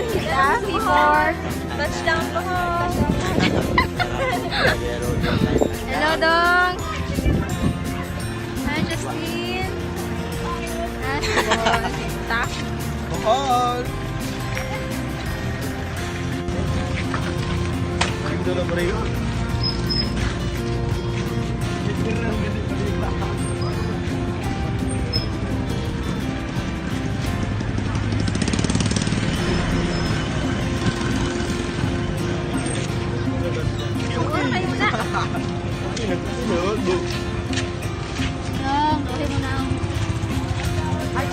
Bohol. Before. Touchdown, Bohol. Hello, Dong. Hi, Justine. Hi, Bohol. Ta. Bohol! Dong, okay mo na ang. Hi.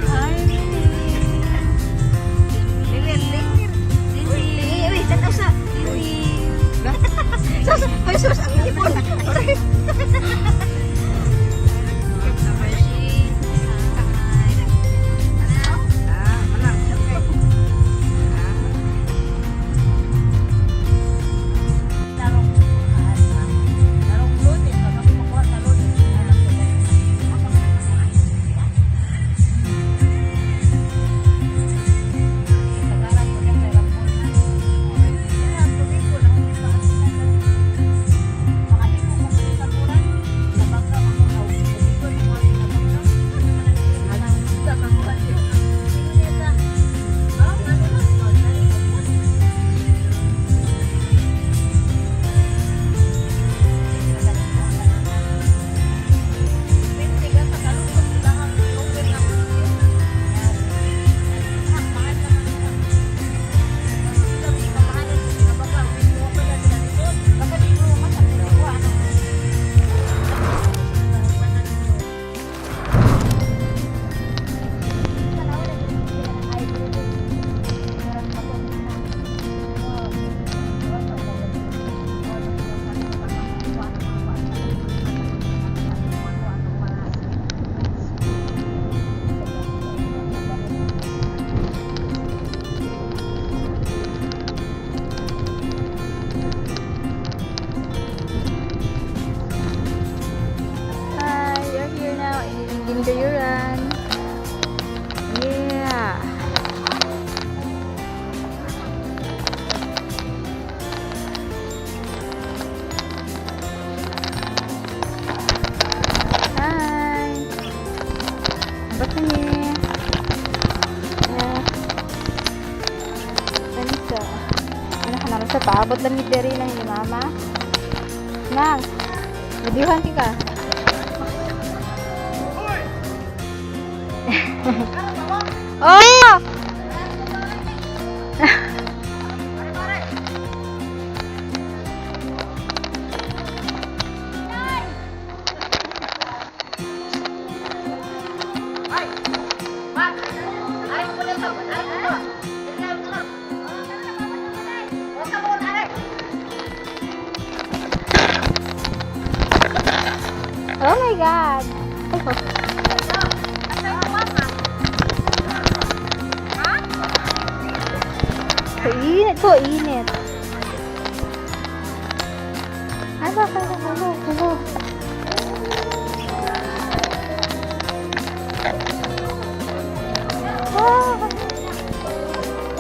Hi, Lily. Lily, Lily. Lily. Uy, tanaw sa. Lily. Sus, ay sus, ang ipon. Aray. Hi, you're here now in Dingayuran. Yeah. Hi. Abot na ni. Yeah. Ganito. Ano ka naman sa paabot lang ni Derry lang ni Mama. Nang, videohan ka. Oh! Oh my God! Ay, oh. So init po, init. Ano, ano, ano, ano? Ah!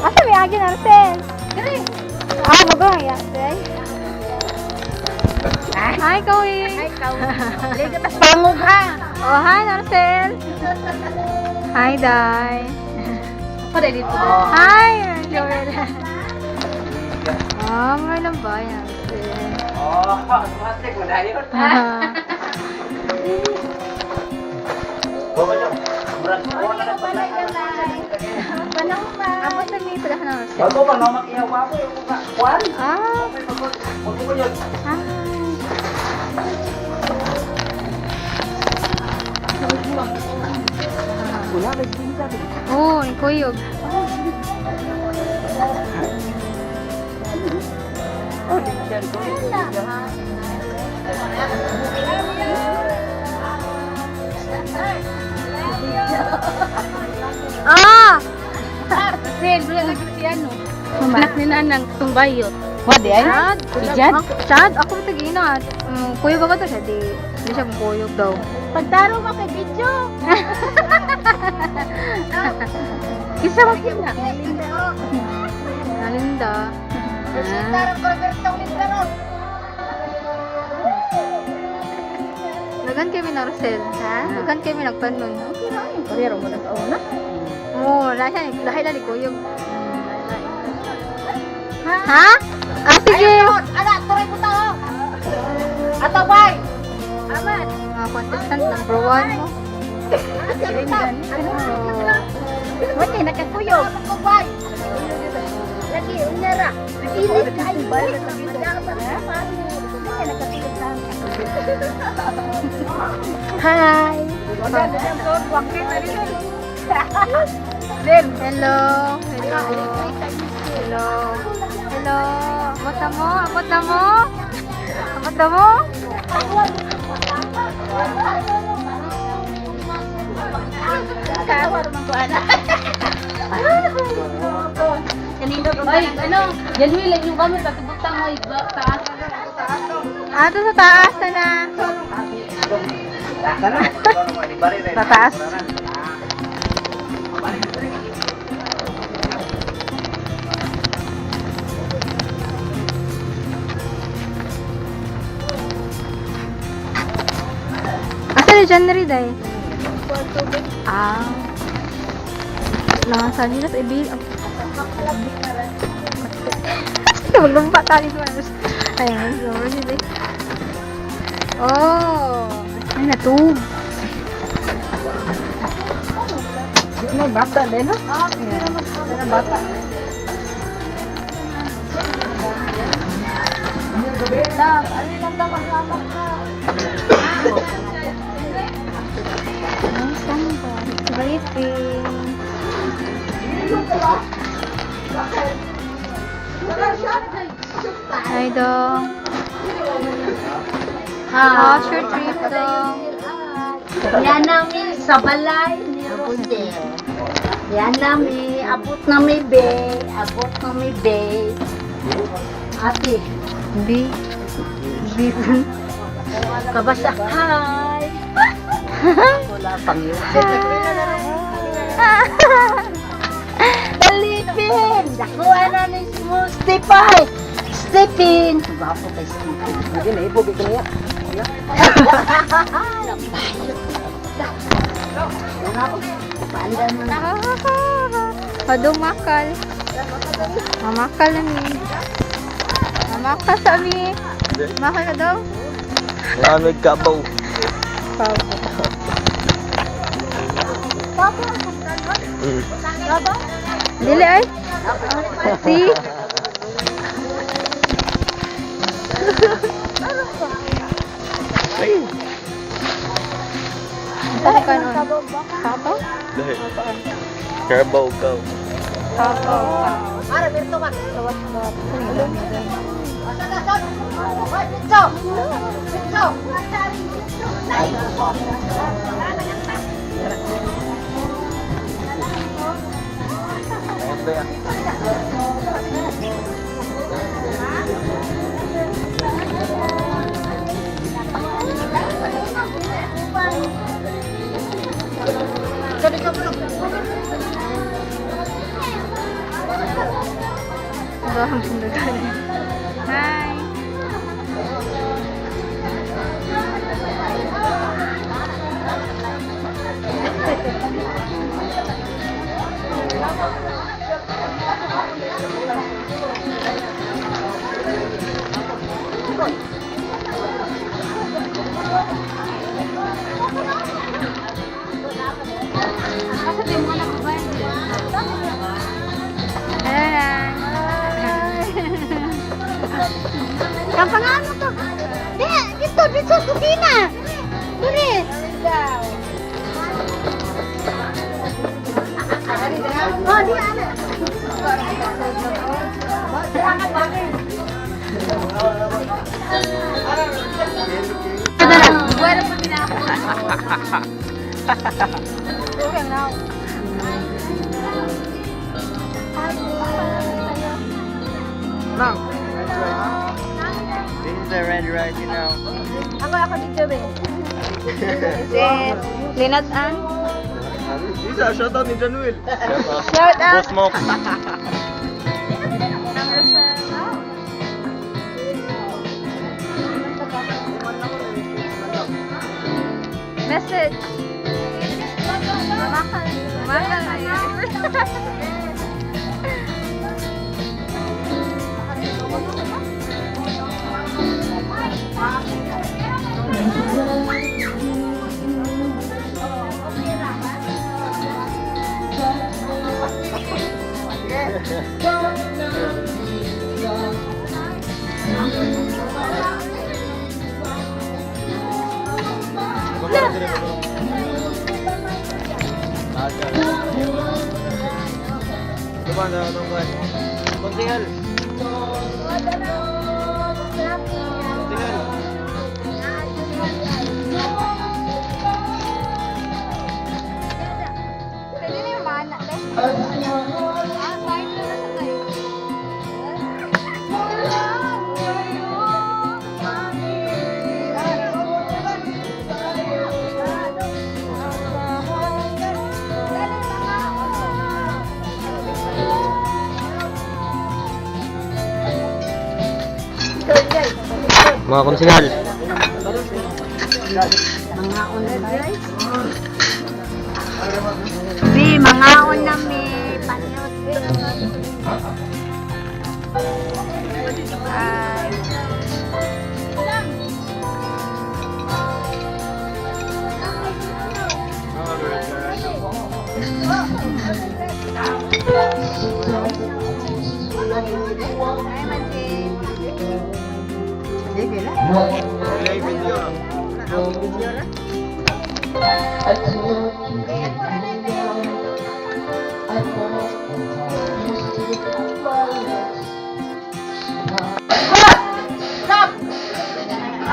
Asa may agi natin? Diri. Ah, mago ya. Hi, Kawi. Hi, Kawi. Liga tas pangog ha. Oh, hi, Narcel. Hi, Dai. Ako dahil dito. Hi, Joel. Ah, mga ilang ba yan? Oh, tumasik mo na yun. Ah. Abot na may pala ka na. Bago pa no makihaw pa ako yung mga kwan. Ah, Bago ko yun. hi. Wala may pinta. Oh, ni Kuyog. Oh, di siya ko. Ah! Rosel, wala na si ano. Anak ni Nanang Tumbayot. Wa di ay. Chad, Ijad? Chad, ako tag-ina. Kuyog ba to siya? Di, di siya kung kuyog daw. Pagtaro mo kay video. Isa mo sila. Nalinda. Dagan kami na Rosel. Ha? Dagan kami nagpanon. Pero mo na sa una. Oo, lahi, lahi lali kuyog. Ha? Ah, sige. Ala, tuloy mo tao. Atabay. Aman. Mga contestant number 1 mo. Oo. Wala nakakuyog. Lagi unyara. Init kayo. Hi! Hello! Hello! Hello! Hello! Abot na mo! Abot na mo! Abot na mo! Ay, ano? Yan lang yung kami, patubutang mo, iba, taas. Ato sa taas na na. Sa taas. Asa ni January day? Ah. Nasa nila sa ibil. Maglumpa tayo sa Ayan, sorry day. Oh, ay natub. May bata din no? May bata. Sleeping. Hi, dong. How's your trip, dong? Yan nami sa balay ni Rosel. Yan nami, abot na mi be, abot na mi be. Ate, B. B. kabasa, hi. Wala pang yun. Dalipin! Nakuha na ni mo, Stephen! Stephen! Gwapo kay Stephen. Hindi na ibog ito niya. Paanda mo na. Padung makal. Mamakal na mi. Mamakal sa mi. Makal ka daw? Ano kabaw? Dili ay. Si. Ano ka nun? Kabaw? Dahil. Kabaw kaw. Kabaw. Ayun ba yan? Ang pindutan. Hi! Hi! Kampangan mo to. Di, dito, dito, kusina. Dure. Oh, di ana. Nang. Red rice. This is the red rice. Ako, ako dito, be. Si Linat Ann. Isa, shout out ni Januel. Shout out. Boss Mox. Message. Mamakal. Mamakal. Konsehal. Konsehal. Pwede na yung mana. Ah, sorry na sa tayo. Mga konsehal. Bi, mangaon na mi. Panyot. Ay. Ay, Manjin. Play video. Hello, hello. Yes, I am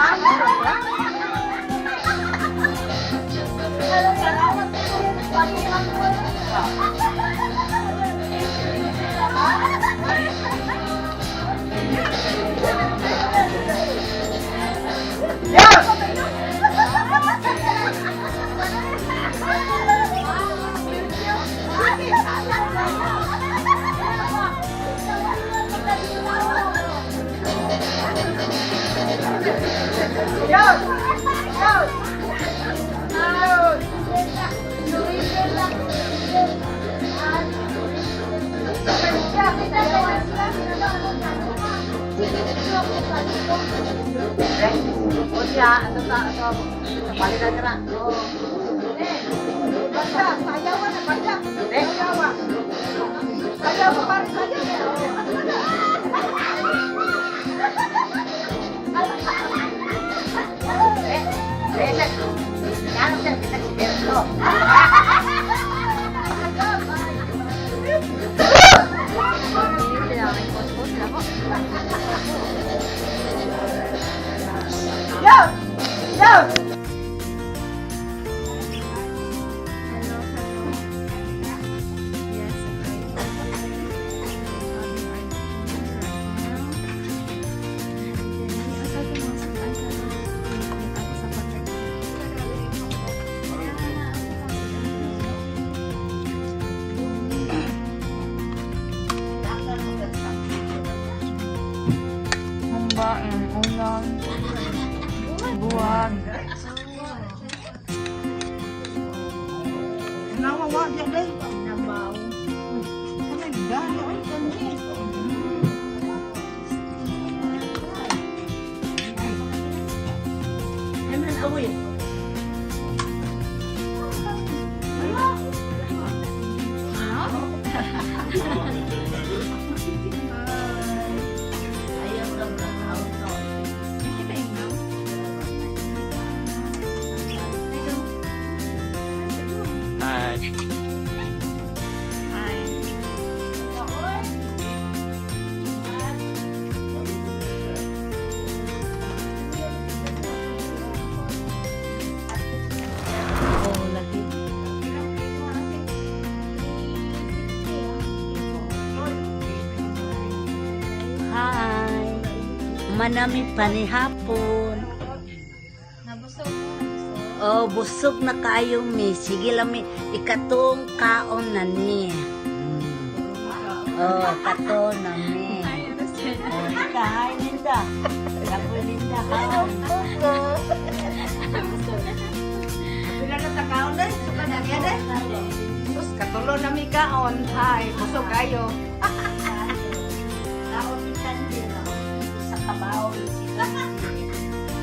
having our dinner right now. And then, asa ito mga sudan karon? Wait, ako sa pag- Humba and ulam. Buwag. Human nami panihapon. Nabusog mo, nabusog. Oh, busog na kaayo mi. Sige lang mi, ikatong kaon na ni. Oh, kato na mi. Oh, ika, hi Linda. Kapoy Linda, hi. Pila na ta kaon dai, suka na niya dai. Sus, katulo na mi kaon. Hay, busog kayo. Kaon ni Candy, no? Sa kabaon si Candy.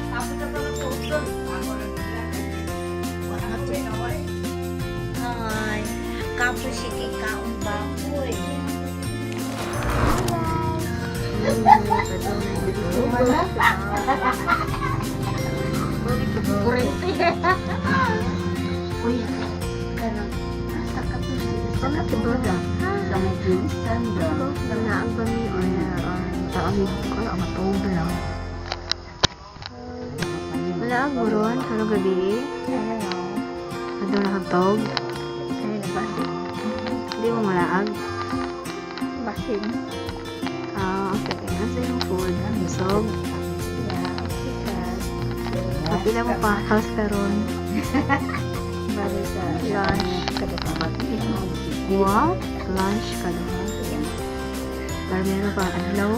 Tapos na to nagtusod. Ako lang sila. Wala to. Hi. Kapoy sige kaon baboy. Kurente. Uy, kanang nasa kato sila sa katubaga. Sa may pinsan ba? Naang ba mi or taon ko matog lang. Wala ang buron karong gabi. Adto na katog. Ay, nabasin. Hindi mo malaag. Basin. Ah, okay. Nasa yung food? Busog. Yeah, okay ka. Kapila mo pa house karon. Bali sa Lunch. What? Lunch ka doon. Pero meron pa adlaw.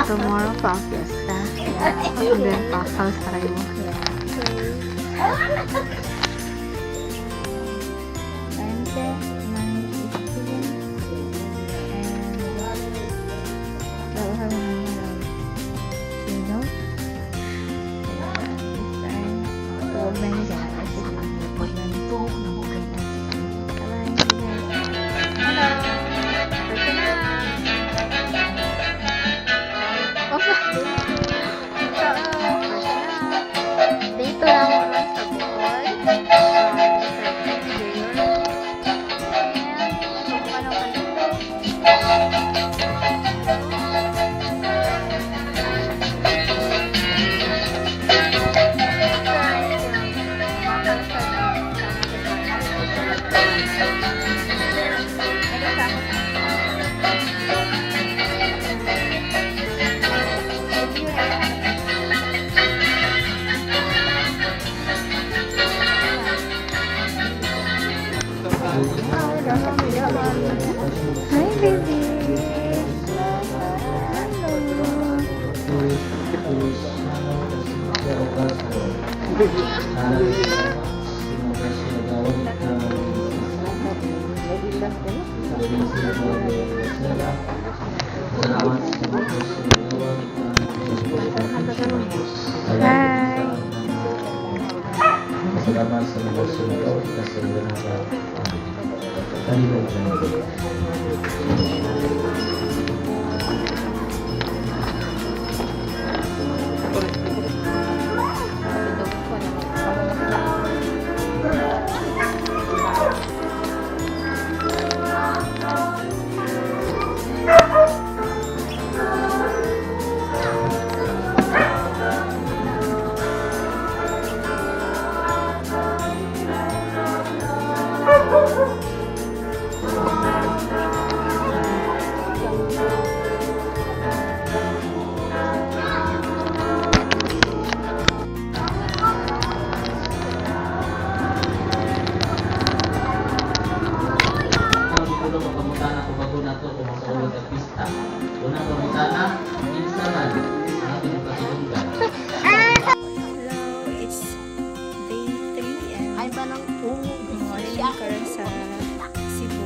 Tomorrow pa ang fiesta. And then pa house pa kayo. Time check, 9:15. And bago kami ng sino. This time, tulog na niya guys. Bye-bye guys. Hello! Pwede na! Oh, Dito lang naman sa Bohol. Sa Mayor. And, kung ano ka dito. Hi, baby! Hello! Hi! Salamat sa mga sumunod kasi naka Ang dito pangutana kung bago na to kung masulod ang pista. Unang pangutana, kinsa man ang atong pasulungan. Hello! It's day 3 and Ay ba ng ulo? morning karon sa Cebu.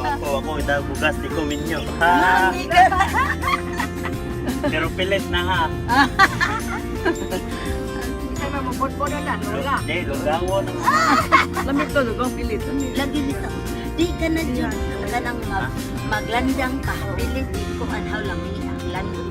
Ako, ako, ita bugas di ko minyo. Ha! Pero pilit na ha. Isa ba mo bodbod na lola. Di, lugawo na. Lamig to lugong pilit. Lagi nito. Di ka na dyan. Ka nang maglandang ka. Pilit di ko anhaw lang ang landang.